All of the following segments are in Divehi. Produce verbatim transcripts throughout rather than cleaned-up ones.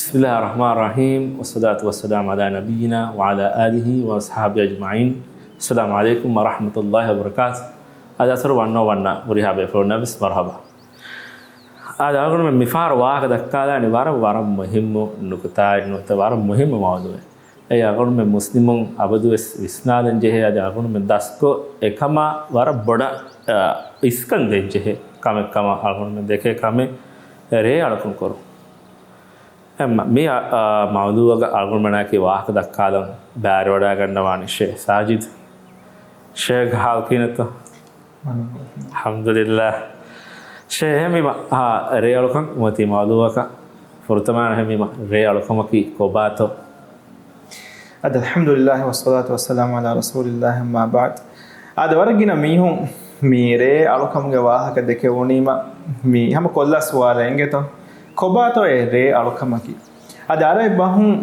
بسم الله الرحمن الرحيم، والصلاة والسلام على نبينا وعلى آله وأصحابه أجمعين. السلام عليكم ورحمة الله وبركاته. އަދި އަސަރު ވަންނޯ ވަންނަ ހުރިހާ ބޭފުޅުންނަށް ވެސް މަރުޙަބާ. އާދެ، އަޅުގަނޑުމެން މިފަހަރު ވާހަކަ ދައްކާލާނީ ވަރަށް، ވަރަށް މުހިއްމު ނުކުތާއެއް ނުވަތަ ވަރަށް މުހިއްމު މައުޟޫޢެއް. އެއީ އަޅުގަނޑުމެން މުސްލިމުން އަބަދުވެސް ވިސްނާލަން ޖެހޭ، އަދި އަޅުގަނޑުމެން ދަސްކޮށް އެކަމާ ވަރަށް ބޮޑަށް، އަ، އިސްކަން ދޭން ޖެހޭ ކަމެއް ކަމަށް އަޅުގަނޑުމެން ދެކޭ ކަމެއް ރޭ އަޅުކަން ކުރުން. އެ މަ-، މި، އަ، އަ، މައުޟޫޢަކަށް އަޅުގަނޑުމެންނާއެކީ ވާހަކަ ދައްކާލަން ބައިވެރިވަޑައިގަންނަވާނީ ޝޭޚް ސާޖިދު. ޝޭޚް ހާލު ކިހިނެއްތޯ؟ އަލްޙަމްދުލިއްލާހް. ޝޭޚް، އެހެންވީމަ، އާ، ރޭ އަޅުކަން އޮތީ މައުޟޫޢަކަށް. ފުރަތަމަ އެހެންވީމަ، ރޭ އަޅުކަމަކީ ކޮބާތޯ؟ އަދި އަލްޙަމްދުލިއްލާހި ވައްޞަލާތު ވައްސަލާމު ޢަލާ ރަސޫލިއްލާހި، އައްމާ ބަޢްދު. އާދެ، ވަރަށް ގިނަ މީހުން މި ރޭ އަޅުކަމުގެ ވާހަކަ ދެކެވުނީމަ، މި ހަމަ ކޮށްލާ ސުވާލެއް އިނގޭތޯ؟ ކޮބާތޯ އެ ރޭ އަޅުކަމަކީ؟ އަދި އަރަބި ބަހުން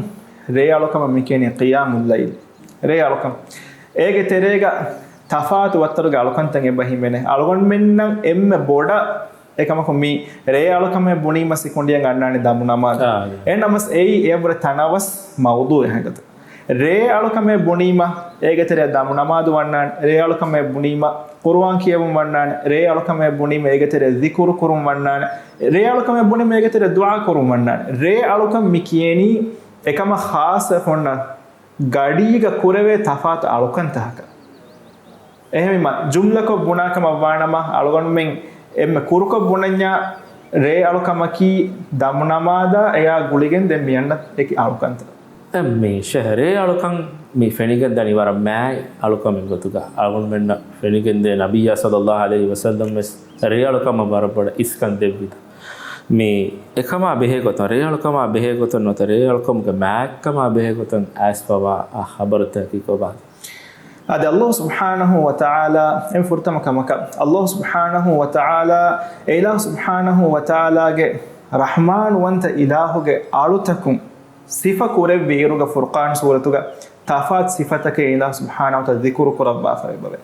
ރޭ އަޅުކަމަށް މި ކިޔަނީ ޤިޔާމުއްލައިލް. ރޭ އަޅުކަން. އޭގެ ތެރޭގަ ތަފާތު ވައްތަރުގެ އަޅުކަންތައް އެބަ ހިމެނޭ. އަޅުގަނޑުމެންނަށް އެންމެ ބޮޑަށް އެކަމަކު މި ރޭ އަޅުކަމޭ ބުނީމަ ސިކުނޑިއަށް އަންނާނެ ދަމު ނަމާދު. އާ، އެ ނަމަސް އެއީ އެއަށްވުރެ ތަނަވަސް މައުޟޫޢެއް ހަގީގަތަށް. ރޭ އަޅުކަމޭ ބުނީމަ އޭގެ ތެރެ ދަމު ނަމާދު ވަންނާނެ. ރޭ އަޅުކަމޭ ބުނީމަ ޤުރުއާން ކިޔެވުން ވަންނާނެ. ރޭ އަޅުކަމޭ ބުނީމަ އޭގެ ތެރެ ޛިކުރު ކުރުން ވަންނާނެ. ރޭ އަޅުކަމޭ ބުނީމަ އޭގެ ތެރެ ދުޢާ ކުރުން ވަންނާނެ. ރޭ އަޅުކަން މި ކިޔެނީ އެކަމަށް ޚާއްޞަ ފޮންނަ ގަޑީގަ ކުރެވޭ ތަފާތު އަޅުކަންތަކަކަށް. އެހެންވީމަ، ޖުމްލަކޮށް ބުނާކަމަށް ވާނަމަ، އަޅުގަނޑުމެން އެންމެ ކުރުކޮށް ބުނަންޏާ ރޭ އަޅުކަމަކީ ދަމު ނަމާދާ އެއާ ގުޅިގެން ދެން މި އަންނަ އެކި އަޅުކަންތައް. އެ މީ ޝޭޚް، ރޭ އަޅުކަން މި ފެނިގެން ދަނީ ވަރަށް މާތް އަޅުކަމެއް ގޮތުގަ. އަޅުގަނޑުމެންނަށް ފެނިގެންދޭ ނަބިއްޔާ ޞައްލައްލާހު ޢަލައިހި ވަސައްލަމް ވެސް ރޭ އަޅުކަމަށް ވަރަށް ބޮޑަށް އިސްކަން ދެއްވިތަ. މި އެކަމާ ބެހޭ ގޮތުން، ރޭ އަޅުކަމާ ބެހޭ ގޮތުން ނުވަތަ ރޭ އަޅުކަމުގެ މާތްކަމާ ބެހޭ ގޮތުން އައިސްފަވާ އާ ޚަބަރުތަކަކީ ކޮބާ؟ އަދި ﷲ ސުބްޙާނަހޫ ވަތަޢާލާ އެން ފުރަތަމަ ކަމަކަށް، ﷲ ސުބްޙާނަހޫ ވަތަޢާލާ، އެ އިލާހު ސުބްޙާނަހޫ ވަތަޢާލާގެ ރަޙްމާން ވަންތަ އިލާހުގެ އަޅުތަކުން ސިފަ ކުރެއްވި އިރުގަ ފުރްޤާން ސޫރަތުގަ ތަފާތު ސިފަތަކެއް އިލާހު ސުބްޙާނަހޫ ވަތަޢާލާ ޛިކުރު ކުރައްވާފައި އެބަވޭ.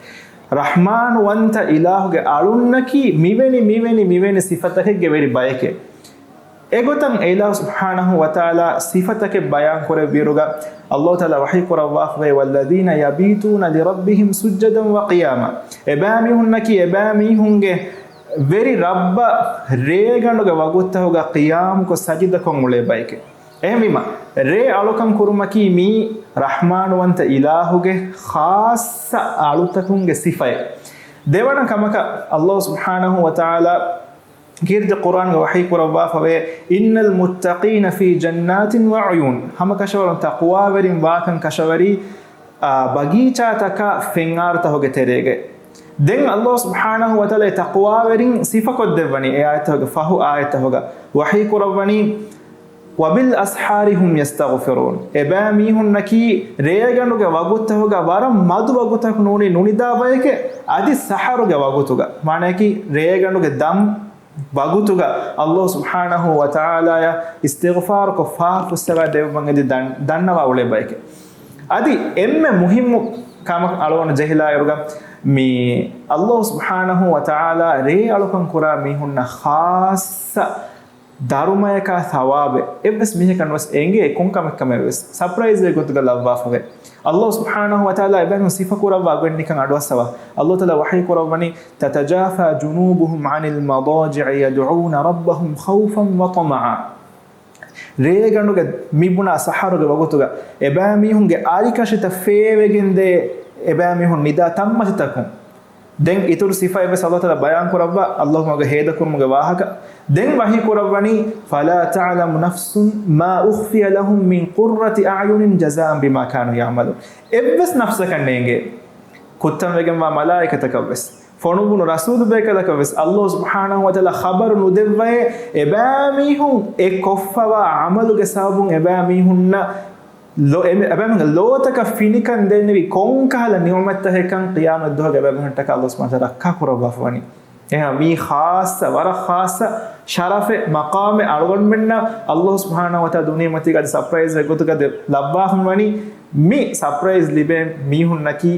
ރަޙްމާން ވަންތަ އިލާހުގެ އަޅުންނަކީ މިވެނި، މިވެނި، މިވެނި ސިފަތަކެއްގެ ވެރި ބައެކޭ. އެގޮތަށް އެ އިލާހު ސުބްޙާނަހޫ ވަތަޢާލާ ސިފަތަކެއް ބަޔާން ކުރެއްވިއިރުގަ، ﷲ ތަޢާލާ ވަޙީ ކުރައްވާފައި، "والذين يبيتون لربهم سجدا وقياما." އެބައިމީހުންނަކީ އެބައިމީހުންގެ ވެރި ރައްބަށް ރޭގަނޑުގެ ވަގުތުތަކުގަ ޤިޔާމުކޮށް ސަޖިދަކޮށް އުޅޭ ބައެކޭ. އެހެންވީމަ، ރޭ އަޅުކަން ކުރުމަކީ މީ ރަޙްމާންވަންތަ އިލާހުގެ ޚާއްޞަ އަޅުތަކުންގެ ސިފައެއް. ދެވަނަ ކަމަކަށް، ﷲ ސުބްޙާނަހޫ ވަތަޢާލާ ކީރިތި ޤުރްއާންގަ ވަޙީ ކުރައްވާފަވޭ، "إن المتقين في جنات وعيون." ހަމަކަށަވަރުން ތަޤްވާވެރިން ވާކަން ކަށަވަރީ، އާ، ބަގީޗާތަކާ ފެންއާރުތަކުގެ ތެރޭގައި. ދެން ﷲ ސުބްޙާނަހޫ ވަތަޢާލާ އެ ތަޤްވާވެރިން ސިފަކޮށްދެއްވަނީ އެ އާޔަތްތަކުގެ ފަހު އާޔަތްތަކުގަ ވަޙީ ކުރައްވަނީ، "وبالأسحار هم يستغفرون." އެބައިމީހުންނަކީ ރޭގަނޑުގެ ވަގުތުތަކުގަ ވަރަށް މަދު ވަގުތަކު ނޫނީ ނުނިދާ ބަޔެކޭ، އަދި ސަޙަރުގެ ވަގުތުގަ، މާނަޔަކީ ރޭގަނޑުގެ ދަމް ވަގުތުގަ ﷲ ސުބްޙާނަހޫ ވަތަޢާލާޔަށް އިސްތިޣްފާރުކޮށް ފާފަ ފުއްސަވާ ދެއްވަން އެދި ދަން-، ދަންނަވާ އުޅޭ ބަޔެކޭ. އަދި އެންމެ މުހިއްމު ކަމަށް އަޅުގަނޑު ޖެހިލާއިރުގަ، މި ﷲ ސުބްޙާނަހޫ ވަތަޢާލާ ރޭ އަޅުކަން ކުރާ މީހުންނަށް ޚާއްޞަ ދަރުމަޔަކާ ޘަވާބެއް އެއްވެސް މީހަކަށް ނުވެސް އެނގޭ ކޮން ކަމެއްކަމެއްވެސް ސަޕްރައިޒެއް ގޮތުގަ ލައްވާފަވޭ. ﷲ ސުބްޙާނަހޫ ވަތަޢާލާ އެބައިމީހުން ސިފަކުރައްވާ ގޮތް ނިކަން އަޑުއައްސަވާ. ﷲ ތަޢާލާ ވަޙީ ކުރައްވަނީ، "تتجافى جنوبهم عن المضاجع يدعون ربهم خوفا وطمعا." ރޭގަނޑުގެ މިބުނާ ސަޙަރުގެ ވަގުތުގަ އެބައިމީހުންގެ އަރިކަށިތައް ފޭވެގެންދޭ އެބައިމީހުން ނިދާ ތަންމަތިތަކުން. ދެން އިތުރު ސިފައެއް ވެސް ﷲ ތަޢާލާ ބަޔާން ކުރައްވާ، ﷲ މަގަށް ހޭދަކުރުމުގެ ވާހަކަ. ދެން ވަޙީ ކުރައްވަނީ، "فلا تعلم نفس ما أخفي لهم من قرة أعين جزاء بما كانوا يعملون." އެއްވެސް ނަފްސަކަށް ނޭނގޭ، ކުއްތަންވެގެންވާ މަލާއިކަތަކަށް ވެސް، ފޮނުއްވުނު ރަސޫލުބޭކަލަކަށް ވެސް ﷲ ސުބްޙާނަހޫ ވަތަޢާލާ ޚަބަރު ނުދެއްވައޭ، އެބައިމީހުން އެ ކޮށްފަވާ ޢަމަލުގެ ސަބަބުން އެބައިމީހުންނަށް ލޯ-، އެ-، އެބައިމީހުންގެ ލޯތަކަށް ފިނިކަން ދެންނެވި ކޮންކަހަލަ ނިޢުމަތްތަކެއްކަން ޤިޔާމަތްދުވަހުގެ އެބައިމީހުންނަށްޓަކާ ﷲ ސުބްޙާނަހޫ ވަތަޢާލާ ރައްކާ ކުރައްވާފަވަނީ. އެހެން މީ ޚާއްޞަ، ވަރަށް ޚާއްޞަ ޝަރަފެއް، މަޤާމެއް އަޅުގަނޑުމެންނަށް ﷲ ސުބްޙާނަހޫ ވަތަޢާލާ ދުނިޔެމަތީގަ އަދި ސަޕްރައިޒެއް ގޮތުގަ ދެ-، ލައްވާފަވަނީ. މި ސަޕްރައިޒް ލިބޭ މީހުންނަކީ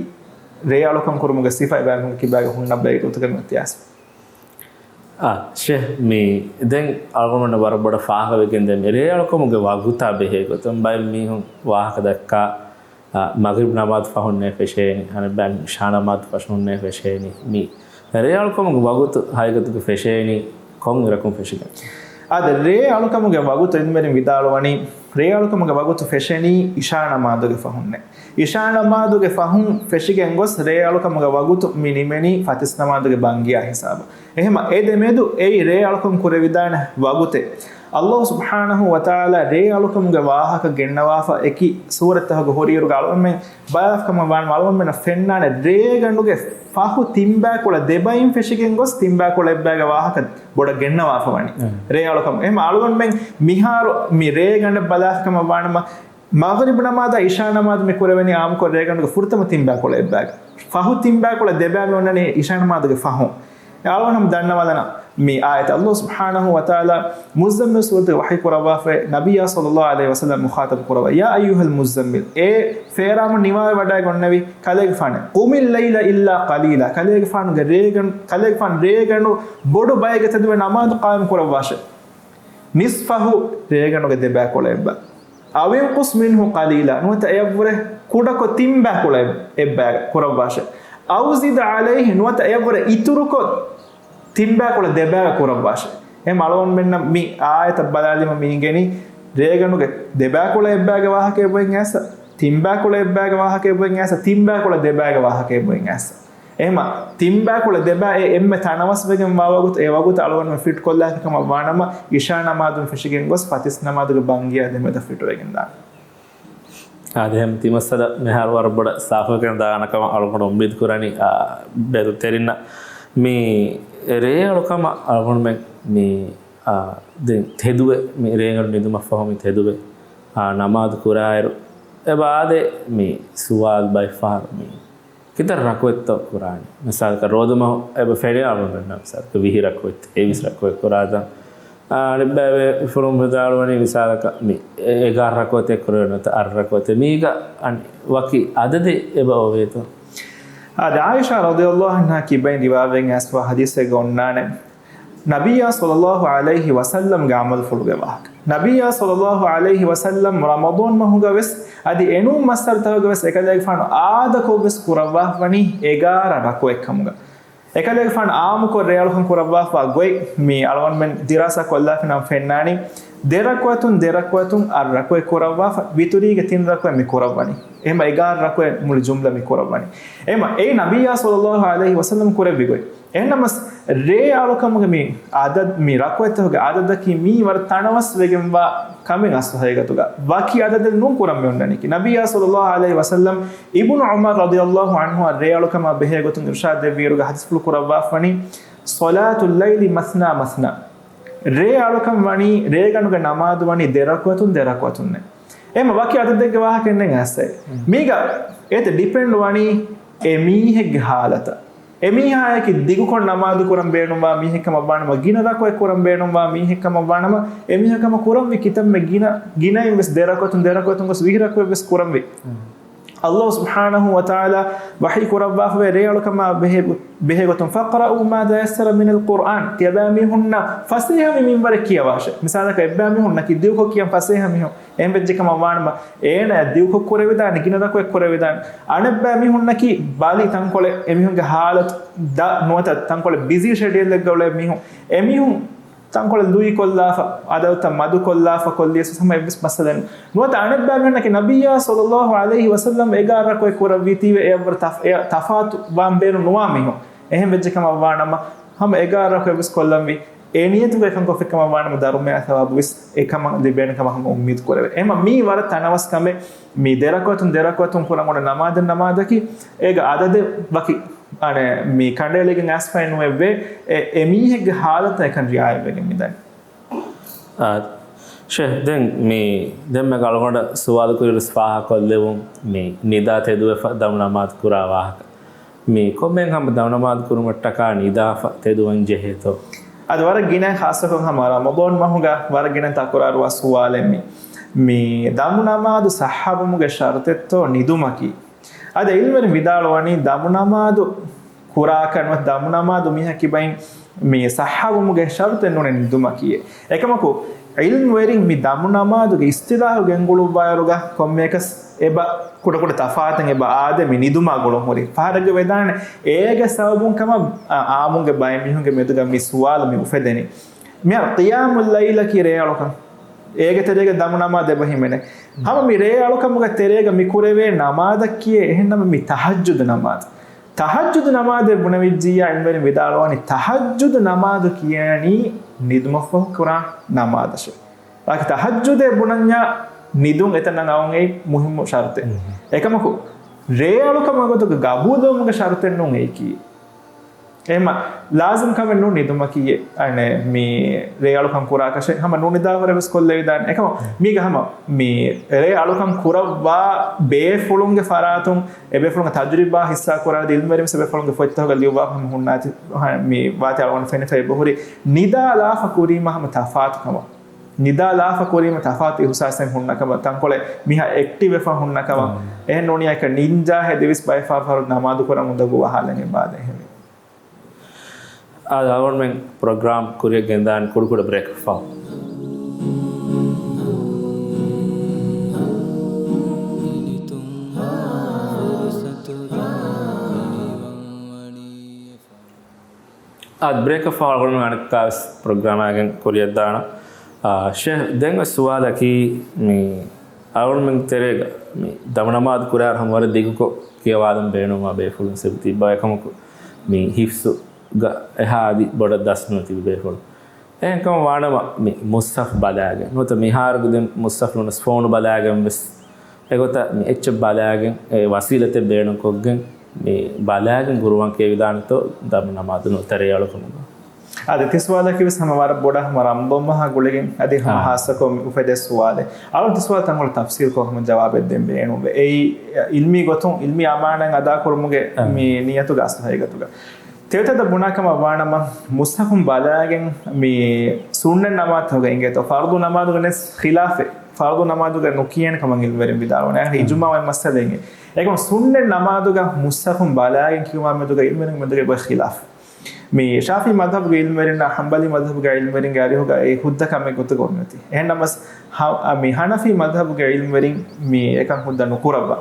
ރޭ އަޅުކަން ކުރުމުގެ ސިފަ އެބައިމީހުންގެ ކިބާގަ ހުންނަ ބައެއް ގޮތުގަ މިއޮތީ އާސިފް. އާ، ޝޭޚް، މި ދެން އަޅުގަނޑު ވަރަށް ބޮޑަށް ފާހަގަވެގެން ދެން މި ރޭ އަޅުކަމުގެ ވަގުތާ ބެހޭ ގޮތުން ބައެއް މީހުން ވާހަކަ ދައްކާ، އާ، މަޣްރިބް ނަމާދު ފަހުންނޭ ފެށޭނީ، އަނެއްބައި އިޝާ ނަމާދު ފަހުންނޭ ފެށޭނީ. މި ރޭ އަޅުކަމުގެ ވަގުތު ހަގީގަތުގަ ފެށޭނީ ކޮން އިރަކުން ފެށިގެން؟ އާދެ، ރޭ އަޅުކަމުގެ ވަގުތު އިލްމުވެރިން ވިދާޅުވަނީ، ރޭ އަޅުކަމުގެ ވަގުތު ފެށެނީ އިޝާ ނަމާދުގެ ފަހުންނޭ. އިޝާ ނަމާދުގެ ފަހުން ފެށިގެން ގޮސް ރޭ އަޅުކަމުގެ ވަގުތު މި ނިމެނީ ފަތިސް ނަމާދުގެ ބަންގިޔާ ހިސާބަށް. އެހެމަ އެ ދެމެދު އެއީ ރޭ އަޅުކަން ކުރެވިދާނެ ވަގުތެއް. އައްލާހު ސުބްޙާނަހޫ ވަތަޢާލާ ރޭ އަޅުކަމުގެ ވާހަކަ ގެންނަވާފަ އެކި ސޫރަތްތަކުގެ ހުރިއިރުގަ އަޅުގަނޑުމެން ބަލާފަ ކަމަށް ވާނަމަ، އަޅުގަނޑުމެންނަށް ފެންނާނެ ރޭގަނޑުގެ ފަހު ތިންބައިކުޅަ ދެބައިން ފެށިގެން ގޮސް ތިންބައިކުޅަ އެއްބައިގެ ވާހަކަ ބޮޑަށް ގެންނަވާފަ ވަނީ. އެ. ރޭ އަޅުކަމު. އެހެމަ އަޅުގަނޑުމެން މިހާރު މި ރޭގަނޑަށް ބަލާފަ ކަމަށް ވާނަމަ، މަޣްރިބް ނަމާދާ އިޝާ ނަމާދު މި ކުރެވެނީ އާއްމުކޮށް ރޭގަނޑުގެ ފުރަތަމަ ތިންބައިކުޅަ އެއްބައިގަ. ފަހު ތިންބައިކުޅަ ދެބައި މި އޮންނަނީ އިޝާ ނަމާދުގެ ފަހުން. އަޅުގަނޑު ދަންނަވާލަން މި އާޔަތް. އައްލާހު ސުބްޙާނަހޫ ވަތަޢާލާ މުއްޒައްމިލް ސޫރަތުގެ ވަޙީ ކުރައްވާފައި ނަބިއްޔާ ޞައްލައްލާހު ޢަލައިހި ވަސައްލަމް މުޚާޠަބު ކުރައްވާ، "يا أيها المزمل، އޭ ފޭރާމުން ނިވާވެވަޑައިގަންނެވި ކަލޭގެފާނޭ، قم الليل إلا قليلا، ކަލޭގެފާނުގެ ރޭގަނޑު، ކަލޭގެފާނު ރޭގަނޑު ބޮޑު ބައެއްގެ ތެދުވެ ނަމާދު ޤާއިމް ކުރައްވާށޭ. نصفه، ރޭގަނޑުގެ ދެބައިކުޅަ އެއްބަ، أو انقص منه قليلا، ނުވަތަ އެއަށްވުރެ ކުޑަކޮށް ތިންބައިކުޅަ އެއްބައި ކުރައްވާށޭ. أو زد عليه، ނުވަތަ އެއަށްވުރެ އިތުރުކޮށް ތިންބައިކުޅަ ދެބައި ކުރައްވާށޭ." އެހެމަ އަޅުގަނޑުމެންނަށް މި އާޔަތަށް ބަލާލީމަ މި އިނގެނީ ރޭގަނޑުގެ ދެބައިކުޅަ އެއްބައިގެ ވާހަކަ އެބައިން އައިސް، ތިންބައިކުޅަ އެއްބައިގެ ވާހަކަ އެބައިން އައިސް، ތިންބައިކުޅަ ދެބައިގެ ވާހަކަ އެބައިން އައިސް. އެހެމަ ތިންބައިކުޅަ ދެބައި އެ އެންމެ ތަނަވަސްވެގެން ވާ ވަގުތު، އެ ވަގުތު އަޅުގަނޑުމެން ފިޓް ކޮށްލާފި ކަމަށް ވާނަމަ، އިޝާ ނަމާދުން ފެށިގެން ގޮސް ފަތިސް ނަމާދުގެ ބަންގިޔާ ދެމެދަށް ފިޓުވެގެން ދާނެ. އާދެ، އެހެން ތިމައްސަލަ މިހާރު ވަރަށް ބޮޑަށް ސާފުވެގެން ދާނަކަމަށް އަޅުގަނޑު އުއްމީދު ކުރަނީ، އާ، ބެލުންތެރިންނަށް. މި ރޭ އަޅުކަމަށް އަޅުގަނޑުމެން މި، އާ، ދެން ތެދުވެ، މި ރޭގަނޑު ނިދުމަށްފަހު މި ތެދުވެ، އާ، ނަމާދު ކުރާއިރު، އެބަ އާދެ މި ސުވާލު ބައެއްފަހަރު މި ކިތައް ރަކުއެއްތޯ ކުރާނީ؟ މިސާލަކަށް ރޯދަމަހު އެބަ ފެނޭ އަޅުގަނޑުމެންނަށް މިސާލަކަށް ވިހި ރަކުއެއް، އެއްވިސް ރަކުއެއް ކުރާތަން. އާ، އަނެއްބައި ފުރުން ވިދާޅުވަނީ މިސާލަކަށް މި އެ-، އެގާރަ ރަކުއެތެއް ކުރެވޭ ނުވަތަ އަށް ރަކުއެތެއް. މީގަ އަނެއް ވަކި އަދަދެއް އެބަ އޮވޭތޯ؟ އާދެ، ޢާއިޝާ ރަޟިޔަﷲ ޢަންހާ ކިބައިން ރިވާވެގެން އައިސްފަ ޙަދީޘެއްގަ އޮންނާނެ، ނަބިއްޔާ ޞައްލައްލާހު ޢަލައިހި ވަސައްލަމްގެ ޢަމަލުފުޅުގެ ވާހަކަ. ނަބިއްޔާ ޞައްލައްލާހު ޢަލައިހި ވަސައްލަމް ރަމަޟާން މަހުގަ ވެސް އަދި އެނޫން މައްސަރުތަކުގަ ވެސް އެކަލޭގެފާނު އާދަކޮށް ވެސް ކުރައްވާފަވަނީ އެގާރަ ރަކުއެއް ކަމުގަ. އެކަލޭގެފާނު އާއްމުކޮށް ރޭއަޅުކަން ކުރައްވާފަ ގޮތް މި އަޅުގަނޑުމެން ދިރާސާ ކޮށްލާފިނަމަ ފެންނާނީ، ދެ ރަކުޢަތުން ދެ ރަކުޢަތުން އަށް ރަކުޢަތް ކުރައްވާފަ، ވިތުރީގެ ތިން ރަކުޢަތް މި ކުރައްވަނީ. އެހެމަ އެގާރަ ރަކުޢަތް މުޅި ޖުމްލަ މި ކުރައްވަނީ. އެހެމަ އެއީ ނަބިއްޔާ ޞައްލައްލާހު ޢަލައިހި ވަސައްލަމް ކުރެއްވި ގޮތް. އެހެންނަމަސް، ރޭ އަޅުކަމުގެ މި އަދަދް، މި ރަކުޢަތްތަކުގެ އަދަދަކީ މީ ވަރަށް ތަނަވަސް ވެގެންވާ ކަމެއް އަސްލު ހަގީގަތުގަ. ވަކި އަދަދެއް ނޫން ކުރަން މި އޮންނަނީކީ. ނަބިއްޔާ ޞައްލައްލާހު ޢަލައިހި ވަސައްލަމް އިބްނު ޢުމަރު ރަޟިޔަﷲ ޢަންހު އަށް ރޭ އަޅުކަމާ ބެހޭ ގޮތުން އިރުޝާދު ދެއްވިއިރުގަ ޙަދީޘްފުޅު ކުރައްވާފަވަނީ، "صلاة الليل مثنى مثنى." ރޭ އަޅުކަން ވަނީ، ރޭގަނޑުގެ ނަމާދު ވަނީ ދެ ރަކުޢަތުން ދެ ރަކުޢަތުންނޭ. އެހެމަ ވަކި އަދަދެއްގެ ވާހަކައެއް ނެތް އައިސް. މީގަ އޭތަ ޑިޕެންޑް ވަނީ އެ މީހެއްގެ ޙާލަތަށް. އެމީހާއަކީ ދިގުކޮށް ނަމާދު ކުރަން ބޭނުންވާ މީހެއް ކަމަށް ވާނަމަ، ގިނަ ރަކުޢަތް ކުރަން ބޭނުންވާ މީހެއް ކަމަށް ވާނަމަ، އެމީހާ ކަމަށް ކުރަންވީ ކިތަންމެ ގިނަ، ގިނައިން ވެސް ދެ ރަކުޢަތުން ދެ ރަކުޢަތުން ގޮސް ވިހި ރަކުޢަތް ވެސް ކުރަންވީ. އައްލާހު ސުބްޙާނަހޫ ވަތަޢާލާ ވަޙީ ކުރައްވާފަވޭ ރޭ އަޅުކަމާ ބެހޭ، ބެހޭ ގޮތުން، "فاقرؤوا ما تيسر من القرآن." ތިޔަބައިމީހުންނަށް ފަސޭހަ މި މިންވަރެއް ކިޔަވާށޭ. މިސާލަކަށް އެއްބައިމީހުންނަކީ ދިގުކޮށް ކިޔަން ފަސޭހަ މީހުން. އެހެން ވެއްޖެ ކަމަށް ވާނަމަ، އޭނަ ދިގުކޮށް ކުރެވިދާނެ، ގިނަ ރަކުޢަތް ކުރެވިދާނެ. އަނެއްބައި މީހުންނަކީ ބަލި ތަންކޮޅެއް، އެމީހުންގެ ޙާލަތު ދަށް ނުވަތަ ތަންކޮޅެއް ބިޒީ ޝެޑިއުލެއްގަ އުޅޭ މީހުން. އެމީހުން ތަންކޮޅެއް ލުއިކޮށްލާފަ، އަދަދުތައް މަދުކޮށްލާފަ ކޮށްލިޔަސް ހަމަ އެއްވެސް މައްސަލައެއް ނުވަތަ އަނެއްބައި މީހުންނަކީ ނަބިއްޔާ ޞައްލައްލާހު ޢަލައިހި ވަސައްލަމް އެގާރަ ރަކުޢަތް ކުރައްވީތީވެ އެއަށްވުރެ ތަފް-، އެ ތަފާތު ވާން ބޭނުން ނުވާ މީހުން. އެހެން ވެއްޖެ ކަމަށް ވާނަމަ، ހަމަ އެގާރަ ރަކުޢަތް ވެސް ކޮށްލަންވީ. އެ ނިޔަތުގަ އެކަން ކޮށްފި ކަމަށް ވާނަމަ ދަރުމަޔާ ޘަވާބު ވެސް އެކަމަށް ލިބޭނެ ކަމަށް ހަމަ އުއްމީދު ކުރެވޭ. އެހެމަ މީ ވަރަށް ތަނަވަސް ކަމެއް. މި ދެ ރަކުޢަތުން ދެ ރަކުޢަތުން ކުރަން އޮންނަ ނަމާދެއް ނަމާދަކީ އޭގަ އަދަދެއް ވަކި، އަނެއް، މި ކަނޑައެޅިގެން އައިސްފައެއް ނުވެއްވޭ. އެ، އެ މީހެއްގެ ޙާލަތަށް އެކަން ރިޢާޔަތްވެގެން މިދަނީ. އާ، ޝޭޚް، ދެން މި، ދެންމެ އަޅުގަނޑަށް ސުވާލު ކުރިއިރު ފާހަގަކޮށްލެވުން މި ނިދާ ތެދުވެފަ ދަމު ނަމާދު ކުރާ ވާހަކަ. މި ކޮންމެހެން ހަމަ ދަމު ނަމާދު ކުރުމަށްޓަކާ ނިދާފަ ތެދުވަން ޖެހޭތޯ؟ އަދި ވަރަށް ގިނަ ޚާއްޞަކޮށް ހަމަ ރަމަޟާން މަހުގަ ވަރަށް ގިނަ ތަކުރާރުވާ ސުވާލެއް މި. މި ދަމު ނަމާދު ޞައްޙަވުމުގެ ޝަރުޠެއްތޯ ނިދުމަކީ؟ އަދި ޢިލްމުވެރިން ވިދާޅުވަނީ ދަމު ނަމާދު ކުރާކަށް ނުވަތަ ދަމު ނަމާދު މީހަކީ ބައިން މި ޞައްޙަވުމުގެ ޝަރުޠެއް ނޫނޭ ނިދުމަކީ. އެކަމަކު، ޢިލްމުވެރިން މި ދަމު ނަމާދުގެ އިޞްޠިލާޙު ގެންގުޅުއްވާއިރުގަ ކޮންމެއަކަސް އެބަ ކުޑަކުޑަ ތަފާތެއް އެބަ އާދޭ މި ނިދުމާ ގުޅުން ހުރި. ފަހަރެއްގަ ވެދާނެ އޭގެ ސަބަބުން ކަމަށް އާ، އާއްމުންގެ ބައެއް މީހުންގެ މެދުގަ މި ސުވާލު މި އުފެދެނީ. މިހާރު ޤިޔާމުއްލައިލަކީ ރޭއަޅުކަން. އޭގެ ތެރޭގަ ދަމު ނަމާދު އެބަ ހިމެނޭ. ހަމަ މި ރޭއަޅުކަމުގެ ތެރޭގަ މި ކުރެވޭ ނަމާދަކީ އެހެންނަމަ މި ތަހައްޖުދު ނަމާދު. ތަހައްޖުދު ނަމާދެއް ބުނެވިއްޖިއްޔާ ޢިލްމުވެރިން ވިދާޅުވާނީ ތަހައްޖުދު ނަމާދު ކިޔަނީ ނިދުމަށްފަހު ކުރާ ނަމާދަށޭ. ވާކި ތަހައްޖުދޭ ބުނަންޏާ ނިދުން އެތަނަށް އައުން އެއީ މުހިއްމު ޝަރުޠެއް. އެކަމަކު، ރޭއަޅުކަމުގެ ގޮތުގަ ގަބޫލުވުމުގެ ޝަރުޠެއް ނޫން އެއީކީ. އެހެންމަ ލާޒިމް ކަމެއް ނޫން ނިދުމަކީ، އަނެ، މި ރޭއަޅުކަން ކުރާކަށެއް ހަމަ ނުނިދާ ހުރެ ވެސް ކޮށްލެވިދާނެ. އެކަމަ މީގަ ހަމަ މި ރޭއަޅުކަން ކުރައްވާ ބޭފުޅުންގެ ފަރާތުން އެބޭފުޅުންގެ ތަޖުރިބާ ހިއްސާ ކުރާ އިލްމުވެރިން ވެސް އެބޭފުޅުންގެ ފޮތްތަކުގަ ލިޔުއްވާ ހަމަ ހުންނާތި، މި ވާތި އަޅުގަނޑު ފެނިފަ އެބަހުރި ނިދާ ލާފަ ކުރީމަ ހަމަ ތަފާތު ކަމަށް. ނިދާ ލާފަ ކުރީމަ ތަފާތު އިހުސާސެއް ހުންނަ ކަމަށް، ތަންކޮޅެއް މިހާ އެކްޓިވް ވެފަ ހުންނަ ކަމަށް. އެހެން ނޫނީ އެކަ ނިންޖާ ހެދިވެސް ބައެއް ފަހަރު ނަމާދު ކުރަން އުނދަގޫ ވާހާލަން އެބާދެ އެހެންވެ. އާދެ، އަޅުގަނޑުމެން ޕްރޮގްރާމް ކުރިއަށް ގެންދާން ކުޑަކުޑަ ބްރޭކް ފަހު. އާދެ، ބްރޭކަށް ފަހު އަޅުގަނޑުމެން އަނެއްކާވެސް ޕްރޮގްރާމާގެން ކުރިއަށްދާނަން. އާ، ޝޭހް، ދެން އޮތް ސުވާލަކީ، މި އަޅުގަނޑުމެން ތެރޭގަ މި ދަމު ނަމާދު ކުރާއިރު ހަމަ ވަރަށް ދިގުކޮށް ކިޔަވާލަން ބޭނުންވާ ބޭފުޅުން ސިބު ތިއްބާ އެކަމަކު، މި ހިފްޒުގަ އެހާ އަދި ބޮޑަށް ދަސްނުވެ ތިބި ބޭފުޅުން. އެހެންކަމަށް ވާނަމަ މި މުޞްޙަފް ބަލާގެން ނުވަތަ މިހާރުގެ ދެން މުޞްޙަފް ނޫނަސް ފޯނު ބަލާގެން ވެސް އެގޮތަށް މި އެއްޗެއް ބަލާގެން އެ ވަސީލަތެއް ބޭނުންކޮށްގެން މި ބަލާގެން ޤުރުއާން ކިޔެވިދާނެތޯ ދަމު ނަމާދު ނުވަތަ ރޭއަޅުކަމުގަ؟ އާދެ، ތި ސުވާލަކީ ވެސް ހަމަ ވަރަށް ބޮޑަށް ހަމަ ރަމްޟާން މަހާ ގުޅިގެން އަދި ހަމަ އާ. ހާއްސަކޮށް މި އުފެދޭ ސުވާލެއް. އަޅުން ތި ސުވާލު ތަންކޮޅެއް ތަފްސީލްކޮށް ހަމަ ޖަވާބެއް ދޭން ބޭނުންވޭ. އެއީ އިލްމީ ގޮތުން، އިލްމީ އަމާނާތް އަދާކުރުމުގެ އާ. މި ނިޔަތުގެ އަސްލު ހަގީގަތުގަ. ތެޔޮތައް ބުނާ ކަމަށް ވާނަމަ، މުޞްޙަފުން ބަލާގެން މި ސުންނަތް ނަމާދުތަކުގަ އިނގޭތޯ، ފަރުޟު ނަމާދުގަ ނެސް ޚިލާފެއް. ފަރުޟު ނަމާދުގަ ނުކިޔޭނެ ކަމަށް އިލްމުވެރިން ވިދާޅުވަނީ. އަހަރެން އިޖުމާޢު އެއް މައްސަލައެއް. އެކަމަ ސުންނަތް ނަމާދުގަ މުޞްޙަފުން ބަލާގެން ކިޔުމާ މެދުގަ އިލްމުވެރިން މެދުގަ އޮތް ޚިލާފް. މި ޝާފިޢީ މަޛްހަބުގެ އިލްމުވެރިންނާ ޙަންބަލީ މަޛްހަބުގެ އިލްމުވެރިންގެ އަރިހުގަ އެ ހުއްދަ ކަމެއް ގޮތުގަ އޮންނަތީ. އެހެންނަމަސް ހަ-، މި ޙަނަފީ މަޛްހަބުގެ އިލްމުވެރިން މި އެކަން ހުއްދަ ނުކުރައްވާ.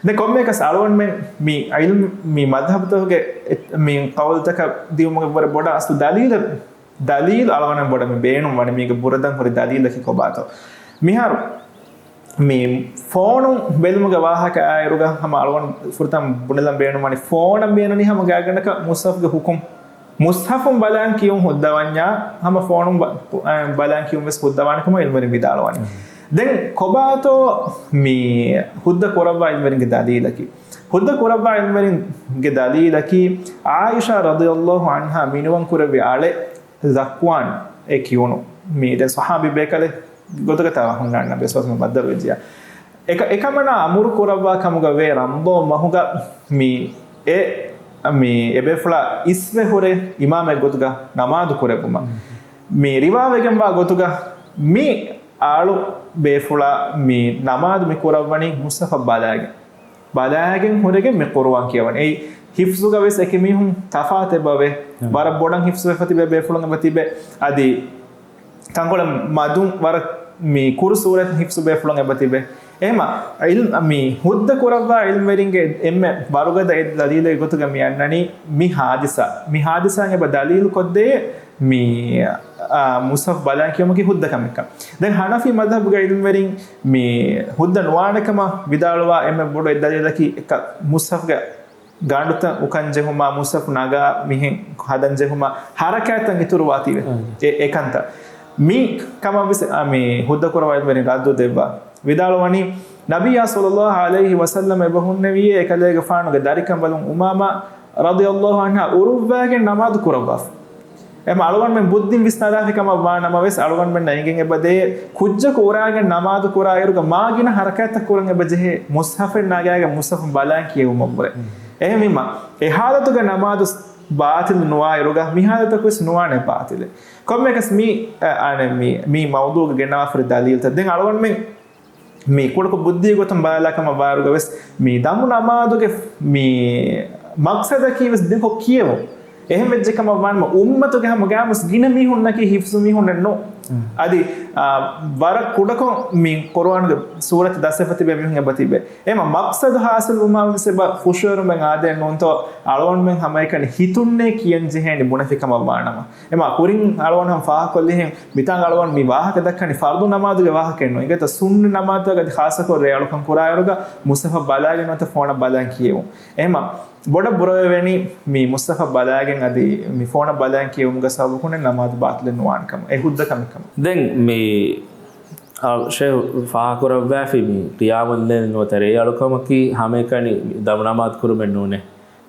ދެން ކޮންމެއަކަސް އަޅުގަނޑުމެން މި ޢިލްމު، މި މަޛްހަބުތަކުގެ އެ-، މި ޤައުލުތަކަށް ދިއުމުގެ ވަރަށް ބޮޑަށް އަސްލު ދަލީލެއް، ދަލީލު އަޅުގަނޑަށް ބޮޑަށް މި ބޭނުން ވަނީ މީގެ ބުރަދަން ހުރި ދަލީލަކީ ކޮބާތޯ؟ މިހާރު މި ފޯނު ބެލުމުގެ ވާހަކަ އާއިރުގަ ހަމަ އަޅުގަނޑު ފުރަތަމަ ބުނެލަން ބޭނުން ވަނީ ފޯނަށް ބޭނުނީ ހަމަ ގާތްގަނޑަކަށް މުޞްޙަފުގެ ޙުކުމް. މުޞްޙަފުން ބަލާން ކިޔުން ހުއްދަވަންޏާ ހަމަ ފޯނުން ބަ-، ބަލާން ކިޔުން ވެސް ހުއްދަވާނެ ކަމަށް އިލްމުވެރިން ވިދާޅުވަނީ. ދެން ކޮބާތޯ މި ހުއްދަ ކުރައްވާ އިލްމުވެރިންގެ ދަލީލަކީ؟ ހުއްދަ ކުރައްވާ އިލްމުވެރިންގެ ދަލީލަކީ ޢާއިޝާ ރަޟިޔަﷲ ޢަންހާ މިނިވަން ކުރެއްވި އަޅެއް ޒަކްވާން އޭ ކިޔުނު. މީ ދެން ޞަޙާބީ ބޭކަލެއް ގޮތުގަ ތާ ހުންނާނެ ނަބީ ޞައްލަﷲ ޢަލައިހި ވަސައްލަމަ ބައްދަލުވެއްޖިޔާ. އެކަ-، އެކަމަނާ އަމުރު ކުރައްވާ ކަމުގަ ވޭ ރަމްޟާން މަހުގަ މި އެ، މި އެބޭފުޅާ އިސްވެ ހުރެ އިމާމެއް ގޮތުގަ ނަމާދު ކުރެއްވުމަށް. މި ރިވާވެގެންވާ ގޮތުގަ މި އަޅު ބޭފުޅާ މި ނަމާދު މި ކުރައްވަނީ މުޞްޙަފަށް ބަލާގެން. ބަލާގެން ހުރެގެން މި ޤުރުއާން ކިޔަވަނީ. އެއީ ޙިފްޒުގަ ވެސް އެކި މީހުން ތަފާތެއް ބަވޭ. ވަރަށް ބޮޑަށް ޙިފްޒުވެފަ ތިބޭ ބޭފުޅުން އެބަ ތިބޭ. އަދި ތަންކޮޅެއް މަދުން ވަރަށް މި ކުރު ސޫރަތް ޙިފްޒު ބޭފުޅުން އެބަ ތިބޭ. އެހެމަ ޢިލް-، މި ހުއްދަ ކުރައްވާ ޢިލްމުވެރިންގެ އެންމެ ވަރުގަދަ އެއް ދަލީލެއް ގޮތުގަ މި އަންނަނީ މި ޙާދިސާ. މި ޙާދިސާއިން އެބަ ދަލީލު ކޮށްދޭ މި، އާ، މުޞްޙަފް ބަލާން ކިޔުމަކީ ހުއްދަ ކަމެއްކަން. ދެން ޙަނަފީ މަޛްހަބުގެ ޢިލްމުވެރިން މި ހުއްދަ ނުވާނެ ކަމަށް ވިދާޅުވާ އެންމެ ބޮޑު އެއް ދަލީލަކީ އެކަ މުޞްޙަފްގެ ގަނޑުތައް އުކަން ޖެހުމާ، މުޞްޙަފް ނަގާ މިހެން ހަދަން ޖެހުމާ، ޙަރަކާތްތައް އިތުރުވާތީވެ. އާ. އެ، އެކަންތައް. މި ކަމަށް ވެސް، އާ، މި ހުއްދަ ކުރައްވާ ޢިލްމުވެރިން ރައްދު ދެއްވާ. ވިދާޅުވަނީ، ނަބިއްޔާ ޞައްލަﷲ ޢަލައިހި ވަސައްލަމަ އެބަ ހުންނެވިއޭ އެކަލޭގެފާނުގެ ދަރިކަނބަލުން އުމާމާ ރަޟިޔަﷲ ޢަންހާ އުރުއްވާގެން ނަމާދު ކުރައްވާފަ. އެމަ އަޅުގަނޑުމެން ބުއްދިން ވިސްނާލާފި ކަމަށް ވާ ނަމަވެސް، އަޅުގަނޑުމެންނަށް އެނގެން އެބަ ދޭ، ކުއްޖަކު އުރާގެން ނަމާދު ކުރާ އިރުގަ މާ ގިނަ ޙަރަކާތްތައް ކުރަން އެބަ ޖެހޭ، މުޞްޙަފެއް ނަގާގެން މުޞްޙަފުން ބަލާން ކިޔެވުމަށްވުރެ. އެހެންވީމަ، އެ ޙާލަތުގަ ނަމާދު ބާޠިލު ނުވާ އިރުގަ، މި ޙާލަތަކު ވެސް ނުވާނެ ބާޠިލެއް. ކޮންމެއަކަސް މި، އަ، އަނެއް މި، މި މައުޟޫޢުގަ ގެންނަވާފަ ހުރި ދަލީލުތައް ދެން އަޅުގަނޑުމެން މި ކުޑަކޮށް ބުއްދީ ގޮތުން ބަލާލާ ކަމަށް ވާއިރުގަ ވެސް، މި ދަމު ނަމާދުގެ މި މަޤްޞަދަކީ ވެސް ދިގުކޮށް ކިޔެވުން. އެހެން ވެއްޖެ ކަމަށް ވާނަމަ، އުއްމަތުގެ ހަމަ ގާމުސް ގިނަ މީހުންނަކީ ހިފްޒު މީހުންނެއް ނޫން. އަދި، އާ، ވަރަށް ކުޑަކޮށް މި ޤުރުއާންގެ ސޫރަތެއް ދަސްވެފަ ތިބޭ މީހުން އެބަ ތިބޭ. އެމަ މަޤްޞަދު ހާސިލް ވުމާ ވެސް އެބަ ޚުޝޫޢުވެރިވުމެއް އާދޭ ނޫންތޯ، އަޅުގަނޑުމެން ހަމައެކަނި ހިތުންނޭ ކިޔަން ޖެހޭނީ ބުނެފި ކަމަށް ވާނަމަ. އެމަ ކުރިން އަޅުގަނޑު ހަމަ ފާހަގަކޮށްލިހެން، މިތާނގަ އަޅުގަނޑު މި ވާހަކަ ދައްކަނީ ފަރުޟު ނަމާދުގެ ވާހަކައެއް ނޫން. އިނގޭތަ ސުންނަ ނަމާދުތަކަށް އަދި ޚާއްޞަކޮށް ރޭ އަޅުކަން ކުރާއިރުގަ މުޞްޙަފަށް ބަލާގެން ނުވަތަ ފޯނަށް ބަލާން ކިޔެވުން. އެހެމަ ބޮޑަށް ބުރަވެވެނީ މި މުޞްޙަފަށް ބަލާގެން އަދި މި ފޯނަށް ބަލާން ކިޔެވުމުގެ ސަބަބުކުން ނަމާދު ބާޠިލެއް ނުވާނެ ކަމަށް. އެ ހުއްދަ ކަމެއް ކަމަށް. ދެން މި، އާ، ޝޭޚް ފާހަގަކުރައްވާފި މި ޤިޔާމުއްލައިލް ނުވަތަ ރޭ އަޅުކަމަކީ ހަމައެކަނި ދަމު ނަމާދު ކުރުމެއް ނޫނޭ.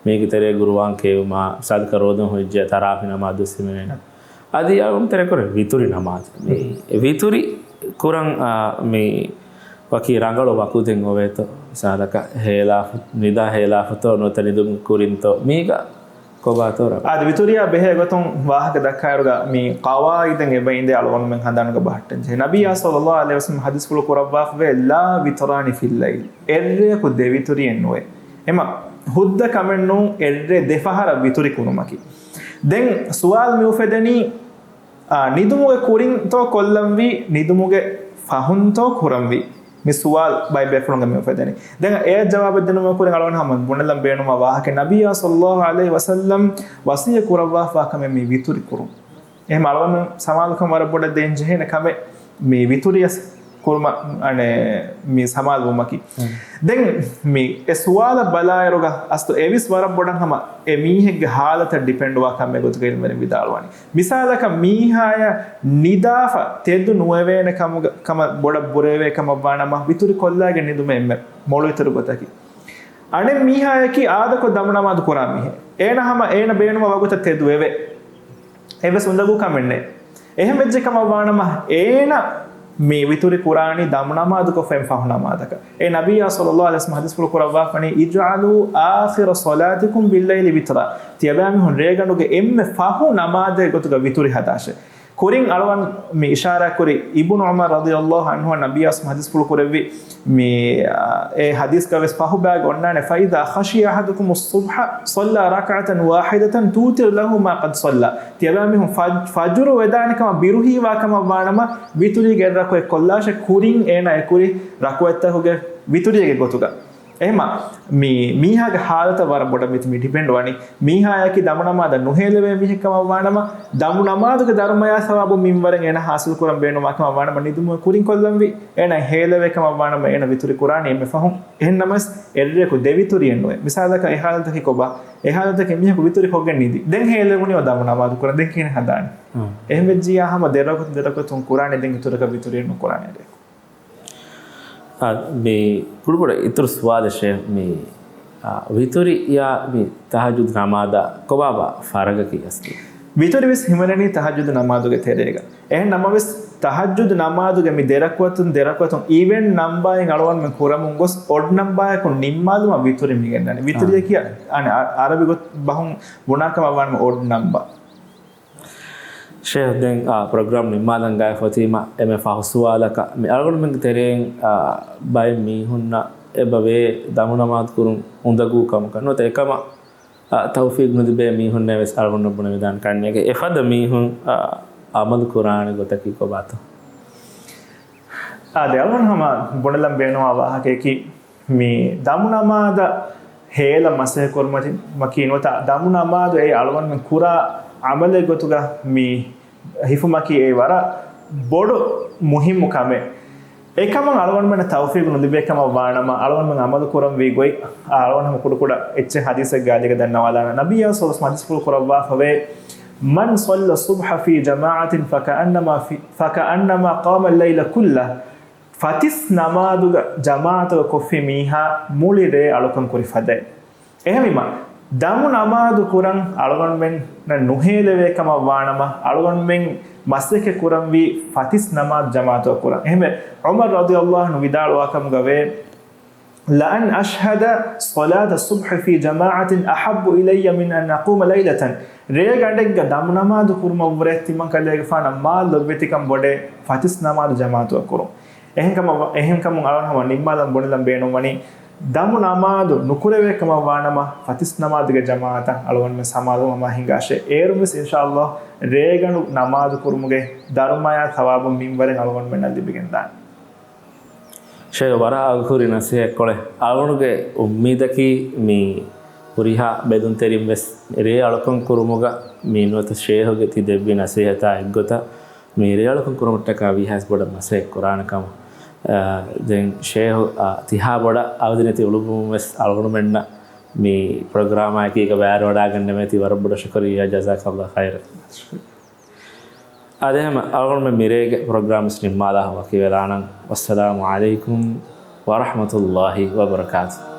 މީގެ ތެރޭ ޤުރުއާން ކިޔެވުމާ، މިސާލަކަށް ރޯދަ ހުއްޖަ ތަރާވީޙް ނަމާދު ވެސް ހިމެނޭ. އަދި އަޅުގަނޑު ތެރެކުރެ ވިތުރި ނަމާދު. މި ވިތުރި ކުރަން، އާ، މި ވަކި ރަނގަޅު ވަޤުތެއް އޮވޭތޯ؟ މިސާލަކަށް ހޭލާފު، ނިދާ ހޭލާފުތޯ ނުވަތަ ނިދުމުގެ ކުރިންތޯ؟ މީގަ ކޮބާތޯ ރަނގަޅު؟ އާދެ، ވިތުރިއާ ބެހޭ ގޮތުން ވާހަކަ ދައްކާއިރުގަ މި ޤަވާއިދެއް އެބައިންދޭ އަޅުގަނޑުމެން ހަނދާނުގަ ބަހައްޓަން ޖެހޭ. ނަބިއްޔާ ޞައްލައްލާހު ޢަލައިހި ވަސައްލަމް ޙަދީޘްފުޅު ކުރައްވާފަވޭ، "ލާ ވިތްރާނި ފި އްލައިލް." އެއްރެޔަކު ދެ ވިތުރިއެއް ނުވޭ. އެމަ ހުއްދަ ކަމެއް ނޫން އެއްރޭ ދެ ފަހަރަށް ވިތުރި ކުރުމަކީ. ދެން ސުވާލު މި އުފެދެނީ، އާ، ނިދުމުގެ ކުރިންތޯ ކޮށްލަންވީ، ނިދުމުގެ ފަހުންތޯ ކުރަންވީ؟ މި ސުވާލު ބައެއް ބޭފުޅުންގެ މި އުފެދެނީ. ދެން އެއަށް ޖަވާބެއް ދިނުމުގެ ކުރިން އަޅުގަނޑު ހަމަ ބުނެލަން ބޭނުންވާ ވާހަކަ، ނަބިއްޔާ ޞައްލައްލާހު ޢަލައިހި ވަސައްލަމް ވަޞިއްޔަތް ކުރައްވާފާ ކަމެއް މި ވިތުރި ކުރުން. އެހެމަ އަޅުގަނޑު ސަމާލުކަން ވަރަށް ބޮޑަށް ދޭން ޖެހޭނެ ކަމެއް މި ވިތުރިޔަސް ކުރުމަށް، އަނެ، މި ސަމާލުވުމަކީ. ހުން. ދެން މި އެ ސުވާލަށް ބަލާއިރުގަ އަސްލު އެވިސް ވަރަށް ބޮޑަށް ހަމަ އެ މީހެއްގެ ހާލަތަށް ޑިޕެންޑްވާ ކަމެއް ގޮތުގަ ޢިލްމުވެރިން ވިދާޅުވަނީ. މިސާލަކަށް މީހާޔަށް ނިދާފަ ތެދު ނުވެވޭނެ ކަމުގަ، ކަމަށް ބޮޑަށް ބުރެވޭ ކަމަށް ވާނަމަ، ވިތުރި ކޮށްލާގެން ނިދުމެއް އެންމެ މޮޅު އިތުރު ގޮތަކީ. އަނެއް މީހާޔަކީ އާދަކޮށް ދަމު ނަމާދު ކުރާ މީހެއް. އޭނަ ހަމަ އޭނަ ބޭނުންވާ ވަގުތަށް ތެދު ވެވޭ. އެއްވެސް އުނދަގޫ ކަމެއް ނެތް. އެހެން ވެއްޖެ ކަމަށް ވާނަމަ، އޭނަ މި ވިތުރި ކުރާނީ ދަމު ނަމާދުކޮށް ފެން ފަހު ނަމާދަކަށް. އެ ނަބިއްޔާ ޞައްލައްލާހު ޢަލައިހި ވަސައްލަމް ޙަދީޘްފުޅު ކުރައްވާފަނީ، "اجعلوا آخر صلاتكم بالليل وترا." ތިޔަބައިމީހުން ރޭގަނޑުގެ އެންމެ ފަހު ނަމާދެއް ގޮތުގަ ވިތުރި ހަދާށޭ. ކުރިން އަޅުގަނޑު މި އިޝާރާތްކުރި އިބްނު ޢުމަރު ރަޟިޔަﷲ ޢަންހު ނަބިއްޔާ ޙަދީޘްފުޅު ކުރެއްވި މި، އާ، އެ ޙަދީޘްގަ ވެސް ފަހު ބަޔަކު އޮންނާނެ، "فإذا خشي أحدكم الصبح صلى ركعة واحدة توتر له ما قد صلى." ތިޔަބައިމީހުން ފަ-، ފަޖުރު ވެދާނެ ކަމަށް ބިރުހީވާ ކަމަށް ވާނަމަ، ވިތުރީގެ އެއް ރަކުޢަތް ކޮށްލާށޭ، ކުރިން އޭނާ އެކުރި ރަކުޢަތްތަކުގެ ވިތުރީގެ ގޮތުގަ. އެހެމަ މި މީހާގެ ހާލަތަށް ވަރަށް ބޮޑަށް މި ޑިޕެންޑް ވަނީ. މީހާޔަކީ ދަމު ނަމާދަށް ނުހޭލެވޭ މީހެއް ކަމަށް ވާނަމަ، ދަމު ނަމާދުގެ ދަރުމަޔާ ސަވާބު މިންވަރެއް އޭނަ ހާސިލް ކުރަން ބޭނުންވާ ކަމަށް ވާނަމަ، ނިދުމުގެ ކުރިން ކޮށްލަންވީ. އޭނަ ހޭލެވޭ ކަމަށް ވާނަމަ، އޭނަ ވިތުރި ކުރާނީ އެންމެ ފަހުން. އެހެން ނަމަވެސް، އެއްރެޔަކު ދެ ވިތުރިއެއް ނުވޭ. މިސާލަކަށް އެ ހާލަތަކީ ކޮބާ؟ އެ ހާލަތަކީ މީހަކު ވިތުރި ކޮށްގެން ނިދި. ދެން ހޭލެވުނީ އޮ ދަމު ނަމާދު ކުރަން. ދެން ކިހިނެއް ހަދާނީ؟ އާ. އެހެން ވެއްޖިއްޔާ ހަމަ ދެ ރަކުޢަތު ދެ ރަކުޢަތުން ކުރާނީ. ދެން އިތުރަކަށް ވިތުރިއެއް ނުކުރާނެ އެއްރެޔަކު. އާ، މި ކުޑަކުޑަ އިތުރު ސުވާލެއް ޝޭޚް، މި، އާ، ވިތުރިއާ މި ތަހައްޖުދު ނަމާދާ ކޮބާބާ ފަރަގަކީ އަސްލު؟ ވިތުރި ވެސް ހިމެނެނީ ތަހައްޖުދު ނަމާދުގެ ތެރޭގަ. އެހެން ނަމަވެސް، ތަހައްޖުދު ނަމާދުގެ މި ދެ ރަކުޢަތުން ދެ ރަކުޢަތުން އިވެން ނަމްބާއިން އަޅުގަނޑުމެން ކުރަމުން ގޮސް އޮޑް ނަމްބާޔަކުން ނިންމާލުމަށް ވިތުރި މި ގެންނަނީ. ވިތުރިއަކީ، އާ. އަނެއް އަ-، އަރަބި ގޮތް ބަހުން ބުނާ ކަމަށް ވާނަމަ އޮޑް ނަމްބާ. ޝޭޚް، ދެން، އާ، ޕްރޮގްރާމް ނިންމާލަން ގާތް ފޮތީމަ އެންމެ ފަހު ސުވާލަކަށް، މި އަޅުގަނޑުމެންގެ ތެރެއިން، އާ، ބައެއް މީހުންނަށް އެބަ ވޭ ދަމު ނަމާދު ކުރުން އުނދަގޫ ކަމަކަށް. ނުވަތަ އެކަމަށް، އާ، ތައުފީޤް ނުލިބޭ މީހުންނޭ ވެސް އަޅުގަނޑު ބުނެވިދާނެ ކަންނޭނގެ. އެފަދަ މީހުން، އާ، އަމަލު ކުރާނެ ގޮތަކީ ކޮބާތޯ؟ އާދެ، އަޅުގަނޑު ހަމަ ބުނެލަން ބޭނުންވާ ވާހަކަޔަކީ، މި ދަމު ނަމާދަށް ހޭލަ މަސައްކަތް ކުރުމަކީ ނުވަތަ ދަމު ނަމާދު އެއީ އަޅުގަނޑުމެން ކުރާ ޢަމަލެއް ގޮތުގަ މި ހިފުމަކީ އެއީ ވަރަށް ބޮޑު މުހިއްމު ކަމެއް. އެކަމަށް އަޅުގަނޑުމެންނަށް ތައުފީޤު ނުލިބޭ ކަމަށް ވާނަމަ، އަޅުގަނޑުމެން ޢަމަލު ކުރަންވީ ގޮތް، އަޅުގަނޑު ހަމަ ކުޑަކުޑަ އެއްޗެއް ޙަދީޘެއްގެ އަލިގަ ދަންނަވާލާނަން. ނަބިއްޔާ ޞައްލައްލާހު ޢަލައިހި ވަސައްލަމް ޙަދީޘްފުޅު ކުރައްވާފަވޭ، "من صلى الصبح في جماعة فكأنما في، فكأنما قام الليل كله." ފަތިސް ނަމާދުގަ ޖަމާޢަތުގަ ކޮށްފި މީހާ މުޅި ރޭ އަޅުކަން ކުރި ފަދައިން. އެހެންވީމަ، ދަމު ނަމާދު ކުރަން އަޅުގަނޑުމެންނަށް ނުހޭލެވޭ ކަމަށް ވާނަމަ، އަޅުގަނޑުމެން މަސައްކަތް ކުރަންވީ ފަތިސް ނަމާދު ޖަމާޢަތުގަ ކުރަން. އެހެންވެ، ޢުމަރު ރަޟިޔަﷲ ޢަންހު ވިދާޅުވާ ކަމުގަ ވޭ، "لأن أشهد صلاة الصبح في جماعة أحب إلي من أن أقوم ليلة." ރޭގަނޑެއްގަ ދަމު ނަމާދު ކުރުމަށްވުރެ ތިމަން ކަލޭގެފާނަށް މާ ލޮބުވެތިކަން ބޮޑޭ ފަތިސް ނަމާދު ޖަމާޢަތުގަ ކުރުން. އެހެންކަމަށް، އެހެންކަމުން އަޅުގަނޑު ހަމަ ނިންމާލަން ބުނެލަން ބޭނުންވަނީ، ދަމު ނަމާދު ނުކުރެވޭ ކަމަށް ވާނަމަ، ފަތިސް ނަމާދުގެ ޖަމާޢަތަށް އަޅުގަނޑުމެން ސަމާލުވުމަށް ހިނގާށޭ. އޭރުންވެސް އިންޝާﷲ ރޭގަނޑު ނަމާދު ކުރުމުގެ ދަރުމަޔާ ސަވާބު މިންވަރެއް އަޅުގަނޑުމެންނަށް ލިބިގެންދާނެ. ޝޭޚް ވަރަށް އަގުހުރި ނަސޭހަތްކޮޅެއް. އަޅުގަނޑުގެ އުއްމީދަކީ މި ހުރިހާ ބެލުންތެރިން ވެސް ރޭ އަޅުކަން ކުރުމުގަ މި ނުވަތަ ޝޭޚުގެ ތި ދެއްވި ނަސޭހަތާ އެއްގޮތަށް މި ރޭ އަޅުކަން ކުރުމަށްޓަކާ ވީހާވެސް ބޮޑަށް މަސައްކަތް ކުރާނެ ކަމަށް. އާ، ދެން ޝޭޚު، އާ، ތިހާ ބޮޑަށް އަވަދިނެތި އުޅުއްވުމުން ވެސް އަޅުގަނޑުމެންނަށް މި ޕްރޮގްރާމާއެކީގަ ބައިވެރިވަޑައިގަންނަމޭ. ތި ވަރަށް ބޮޑަށް ޝުކުރިއްޔާ، ޖަޒާކަﷲ ޚައިރަށް. އާދެ، ހަމަ އަޅުގަނޑުމެން މިރޭގެ ޕްރޮގްރާމް ވެސް ނިންމާލާ ވަކިވެލާނަން. ވައްސަލާމު ޢަލައިކުމް ވަރަޙްމަތުﷲ ވަބަރަކާތުހު.